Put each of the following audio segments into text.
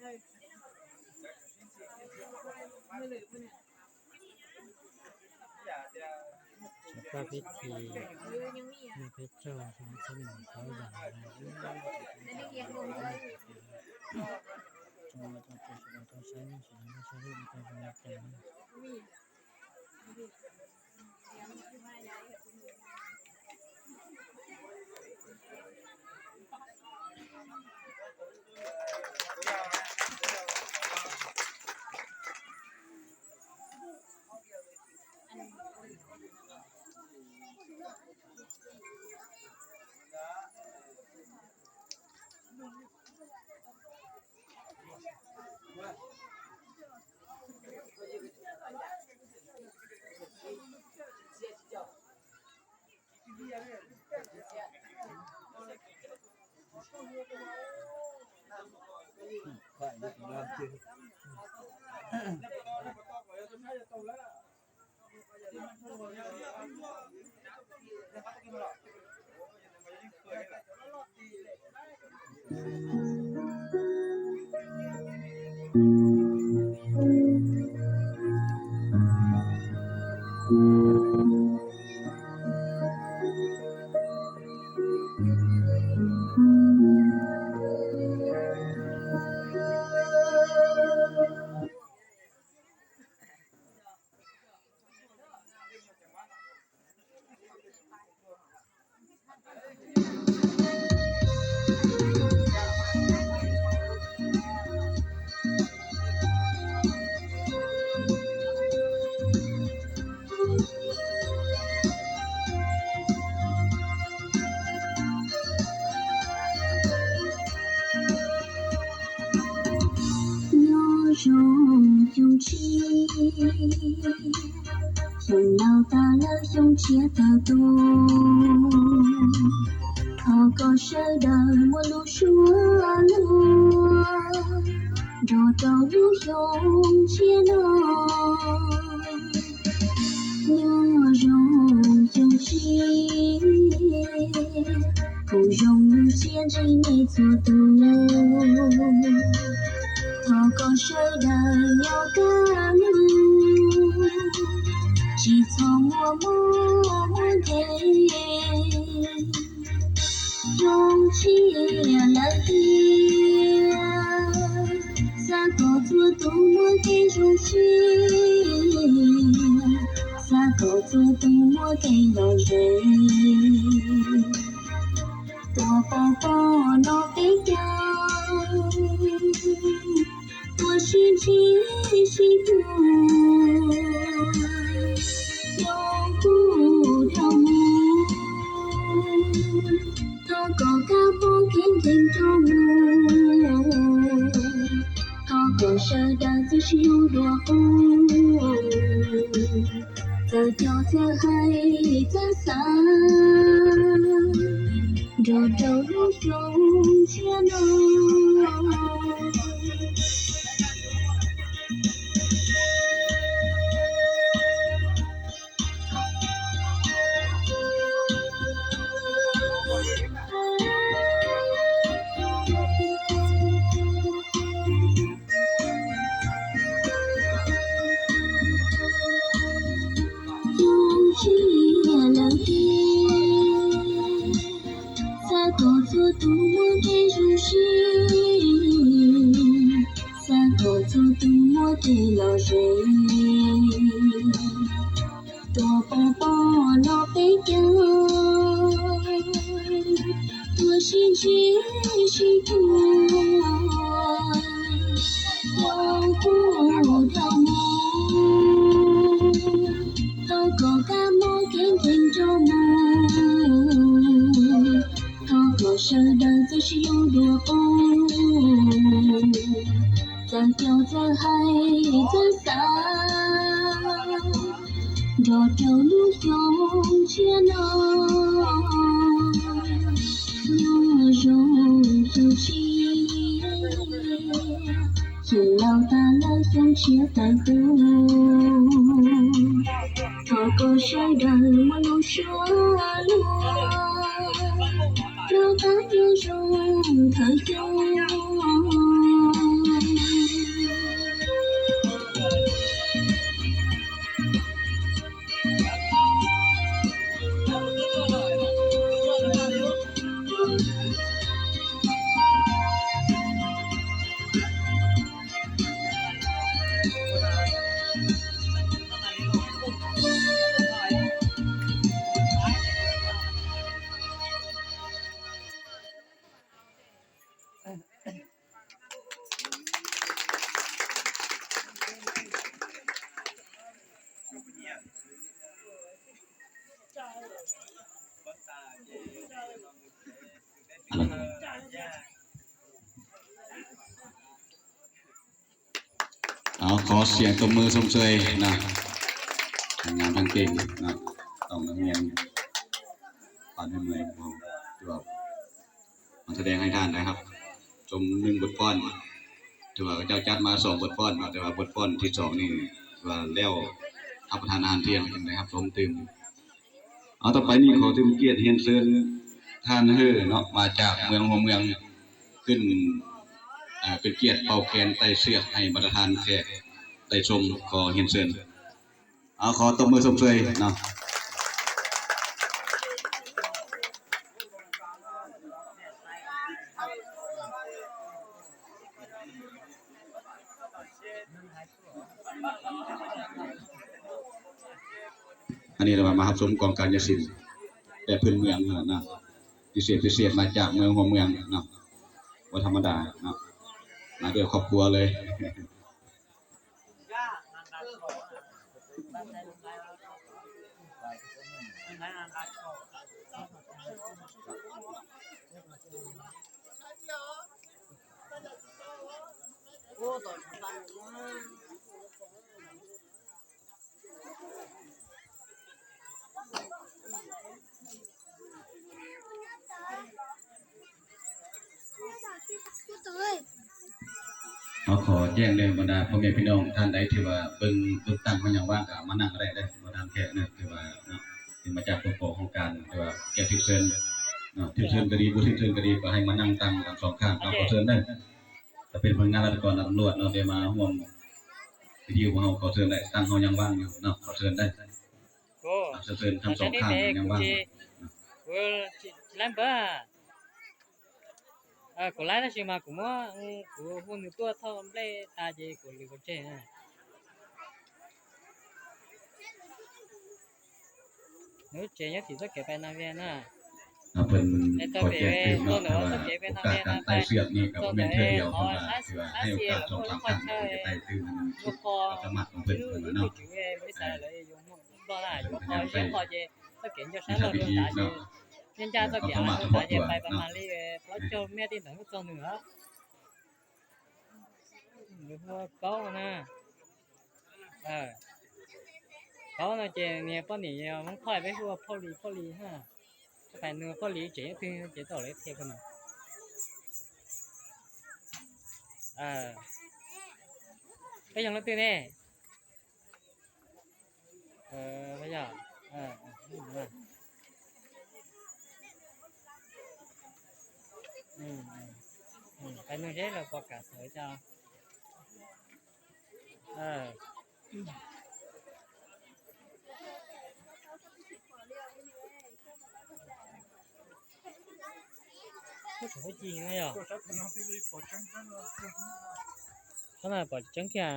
ສະພາບພິທີ ພະເຈົ້າ Nyob zoo xyoo tshiab, xyoo laug tas lawm xyoo tshiab tawm tuaj. Thov kom sawv daws muaj lub suab luag, nrog rau lub xyoo tshiab no. Nyob zoo xyoo tshiab, phooj ywg lub siab ntsib nej txhua tus. Thov kom sawv daws nyob kaj lug, tsis txhob muaj mob muaj nkeeg. Zoo siab lawm tiag, xav kom txhua tus muaj kev zoo siab, xav kom txhua tus muaj kev lom zem. Tuaj pov pob noj peb caug, tuaj sib ntsib sib puag, zoo kub dhau mus. Thov kom kab mob kheeb kheem rau mus, thov kom sawv daws txawj sib hlub dua qub, txawj coj txawj hais txawj xav, nrog rau lub xyoo tshiab no. Zoo siab lawm tiag, xav kom txhua tus muaj kev zoo siab, xav kom txhua tus muaj kev lom zem. Tuaj pov pob noj peb caug, tuaj sib ntsib sib puag, zoo kub dhau mus. Thov kom kab mob kheeb kheem rau mus, thov kom sawv daws txawj sib hlub dua qub, txawj coj txawj hais txawj xav, nrog rau lub xyoo tshiab no. Nyob zoo xyoo tshiab, xyoo laug tas lawm xyoo tshiab tawm tuaj. Thov kom sawv daws muaj lub suab luag, rov qab nyob zoo thawm xyoo. ເອົາ ຂໍສຽງຕົບມືຊົມເຊີຍນະ ທັງງາມທັງເກັ່ງນະ ຕ້ອງນັກຮຽນບ້ານເມືອງຂອງເຮົາ ທີ່ວ່າມາສະແດງໃຫ້ທ່ານໄດ້ຮັບຊົມໜຶ່ງບົດຟ້ອນ ຖືວ່າເຂົາເຈົ້າຈັດມາສອງບົດຟ້ອນເນາະ ແຕ່ວ່າບົດຟ້ອນທີສອງນີ້ຖືວ່າແລ້ວຮັບປະທານອາຫານທ່ຽງ ຈຶ່ງໄດ້ຮັບຊົມຕື່ມ. ເອົາ ຕໍ່ໄປນີ້ຂໍຖືກກຽດຮຽນເຊີນທ່ານເຮີເນາະ ມາຈາກເມືອງຫົວເມືອງ ຂຶ້ນ ເປັນກຽດເປົ່າແຄນໄຕ່ເຊືອກໃຫ້ບັນດາທ່ານແຂກໄດ້ຊົມ ຂໍຮຽນເຊີນ. ເອົາ ຂໍຕົບມືຊົມເຊີຍເນາະ. ອັນນີ້ລະວ່າມາຮັບຊົມກອງການຍາສິນແບບພື້ນເມືອງຫັ້ນນະ ພິເສດ ພິເສດມາຈາກເມືອງຫົວເມືອງເນາະ ບໍ່ທຳມະດາເນາະ ມາດ້ວຍຄອບຄົວເລີຍ. ເຮົາຂໍແຈ້ງເດີ ບັນດາພໍ່ແມ່ພີ່ນ້ອງທ່ານໃດທີ່ວ່າເບິ່ງ ເບິ່ງຕັ່ງມາຫຍັງວ່າງ ກໍມານັ່ງກໍໄດ້ເດີ ບໍ່ທາງແຄບເດີ ຖືວ່າເນາະ ທີ່ມາຈາກຕົວໂຕຂອງການ ແຕ່ວ່າແຂກຖືກເຊີນເນາະ ຖືກເຊີນກໍດີ ບໍ່ຖືກເຊີນກໍດີ ກໍໃຫ້ມານັ່ງຕັ່ງທັງສອງຂ້າງ ກໍຂໍເຊີນເດີ. ກໍເປັນພະນັກງານລັດຖະກອນ ຕຳຫຼວດເນາະ ໄດ້ມາຮ່ວມພິທີຂອງເຮົາ ຂໍເຊີນໄດ້ ຕັ່ງເຮົາຍັງວ່າງຢູ່ເນາະ ຂໍເຊີນໄດ້ ເຊີນທັງສອງຂ້າງຍັງວ່າງ. ເພິ່ນຂໍແຈ້ງຕື່ມເນາະ ແຕ່ວ່າໂອກາດການໄຕ່ເຊືອກນີ້ກໍບໍ່ແມ່ນເທື່ອດຽວ ເພິ່ນວ່າຖືວ່າໃຫ້ໂອກາດສອງສາມຄັ້ງ ເພິ່ນຈະໄຕ່ຕື່ມໃຫ້ມັນສຸດຄວາມສາມາດຂອງເພິ່ນ ເພິ່ນວ່າເນາະ ເພິ່ນກໍຍັງໃສ່ ເຮັດພິທີເນາະ ເອີ ຄວາມສາມາດສະເພາະຕົວເນາະ. ເອີ ເຂົານະ ເອີ ເຂົານະ ເຈເນຍປ້ອນນີ້ມັນຄ່ອຍໄປຫົວພໍ່ຫຼີ ພໍ່ຫຼີຫາ ໄປເໜືອພໍ່ຫຼີເຈ ຄືເຈຕໍ່ເລີຍເທກັນນະ ເອີ ໄປຍັງລະຕື່ເນ. ເອີ ພະເຈົ້າ ເອີ ເອີ ອືມ ອືມ ອືມ ໄປເມືອງເດ້ ລາວປະກາດເຊີນເຈົ້າ ເອີ ເຂົາຈະໄປຈິງນະເຈົ້າ ຂະໜາດປະຈັງກຽ.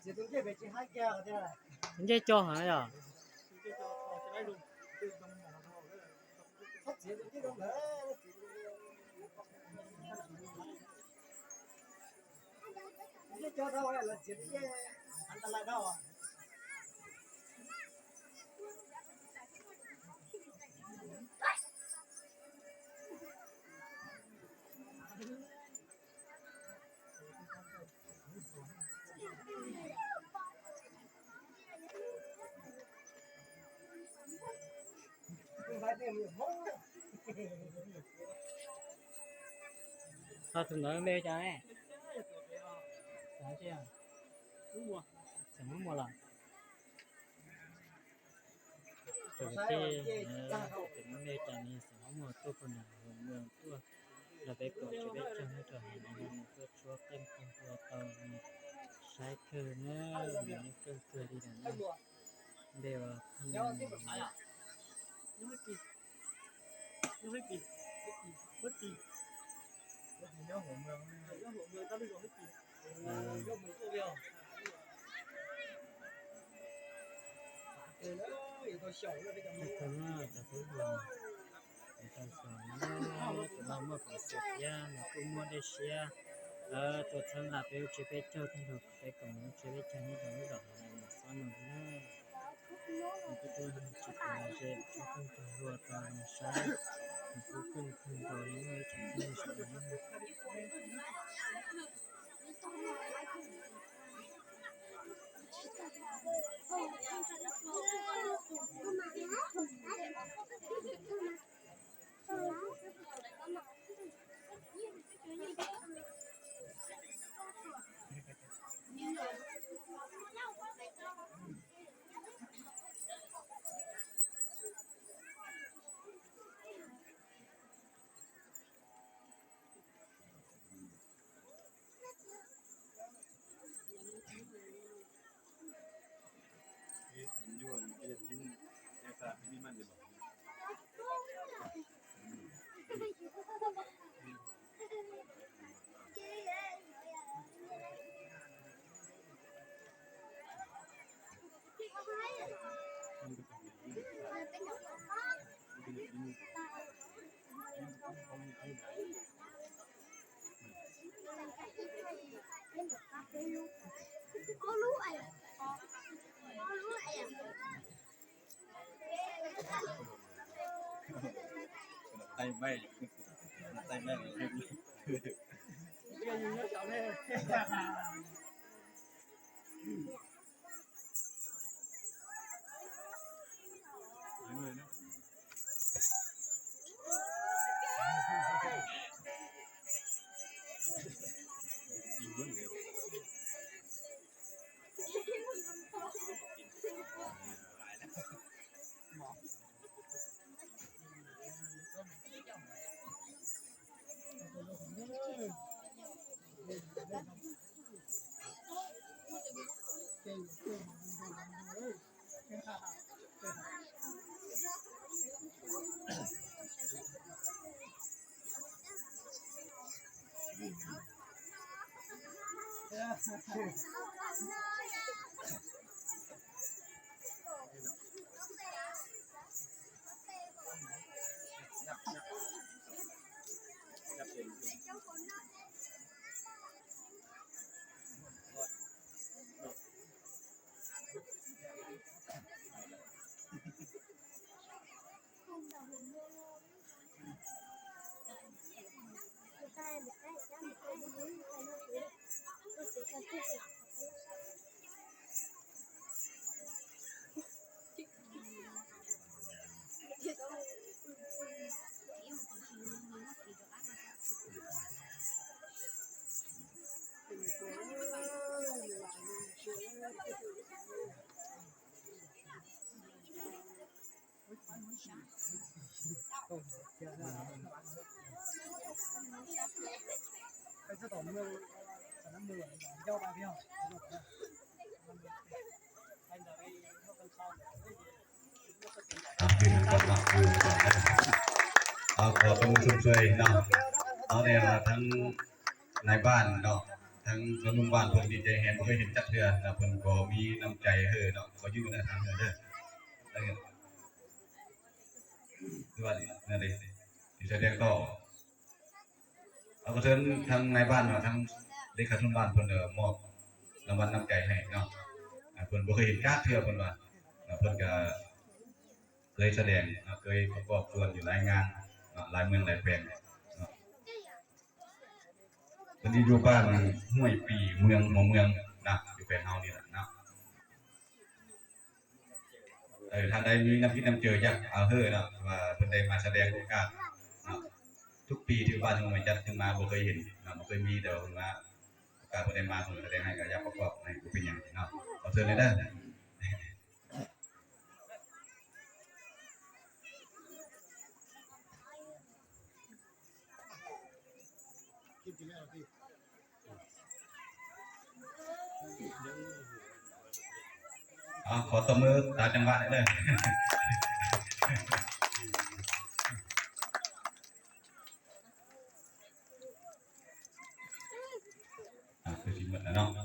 ມັນຈະຈ່ອງຫາຫຍັງ? Sao tụi nó mê cho ấy? Sao chứ? Sao nó mua lắm? Tụi cái, ờ, tụi nó mê cho nên sao nó mua tôi còn nặng hơn mượn tôi. Là bé cậu chỉ biết cho nó trở thành anh em tôi chúa kem không vừa tàu này. Sai khờ nhá, mình cứ cờ đi đằng này. Đều là thằng này. Ờ. Cái con nó là cái thứ vừa. Cái con sò nó, cái ba mua phải sạch da, mà cũng mua đây xia. Ờ, tôi thân là bé chỉ bé châu, thân thuộc cái cổng nó chỉ bé châu, nó đóng đỏ này, mà sao mà nó. Mình cứ tôi chỉ cần là dễ, chứ không cần đùa tao làm sao. Mình cứ cưng cưng rồi, nó chỉ cưng rồi, nóເອົາ ຂອບຄຸນຊົມເຊີຍເນາະ ເອົາແລ້ວ ທາງນາຍບ້ານເນາະ. ທາງຊາວໜຸ່ມບ້ານເພິ່ນດີໃຈແຮງ ບໍ່ເຄີຍເຫັນຈັກເທື່ອນະ ເພິ່ນກໍມີນ້ຳໃຈເຮີເນາະ ຂໍຢືມນະ ທາງເຮີເດີ ເອີ ຄືວ່ານີ້ ນັ້ນເດ້ ຊິສະແດງຕໍ່ ເຮົາກໍເຊີນທາງນາຍບ້ານເນາະ ທາງເລຂາຊົນບ້ານເພິ່ນ ເອີ ມອບລາງວັນນ້ຳໃຈໃຫ້ເນາະ ອ່າ ເພິ່ນບໍ່ເຄີຍເຫັນຈັກເທື່ອ ເພິ່ນວ່າ ອ່າ ເພິ່ນກໍເຄີຍສະແດງເນາະ ເຄີຍປະກອບສ່ວນຢູ່ຫຼາຍງານເນາະ ຫຼາຍເມືອງຫຼາຍແຂວງເນາະ ເພິ່ນຢູ່ ຢູ່ບ້ານຫ້ວຍປີ ເມືອງຫົວເມືອງນະ ຢູ່ແຂວງເຮົານີ້ແຫຼະເນາະ. ເອີ ທ່ານໃດມີນ້ຳຈິດນ້ຳໃຈຢາກເອົາເຮີເນາະ ວ່າເພິ່ນໄດ້ມາສະແດງໂອກາດເນາະ ທຸກປີທີ່ບ້ານຫ້ວຍແມງຈັດຂຶ້ນມາ ບໍ່ເຄີຍເຫັນເນາະ ບໍ່ເຄີຍມີ ແຕ່ວ່າເພິ່ນມາ ໂອກາດເພິ່ນໄດ້ມາ ເພິ່ນສະແດງໃຫ້ ກໍຢາກປະກອບໃຫ້ເປັນຫຍັງເນາະ ຂໍເຊີນເລີຍເດີ. ເອົາ ຂໍຕົບມືຕາມຈັງຫວະໜ້ອຍເດີ ອ່າ ຄືຊິໝົດແລ້ວເນາະ.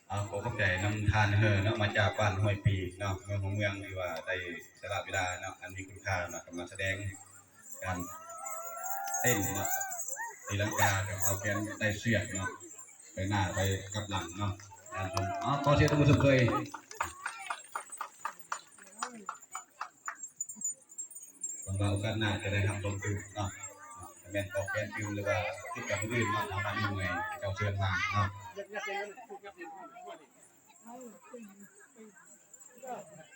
ເອົາ ຂໍຂອບໃຈນຳທ່ານເຮີເນາະ ມາຈາກບ້ານຫ້ວຍປີເນາະ ເມືອງຫົວເມືອງ ທີ່ວ່າໄດ້ສະຫຼະເວລາເນາະ ອັນມີຄຸນຄ່າເນາະ ກຳລັງສະແດງການເຕັ້ນເນາະ ຕີລັງກາກັບເອົາແກນໄຕ່ເຊືອກເນາະ ໄປໜ້າໄປກັບຫຼັງເນາະ. ເອົາ ຂໍສຽງຕົບມືຊົມເຊີຍ. ຫວັງວ່າໂອກາດໜ້າຈະໄດ້ຮັບຊົມຕື່ມເນາະ ແມ່ນອອກແປນຕື່ມ ຫຼືວ່າກິດກຳອື່ນເນາະ ທາງບ້ານນີ້ເມື່ອຍເຈົ້າເຊີນມາເນາະ. ເ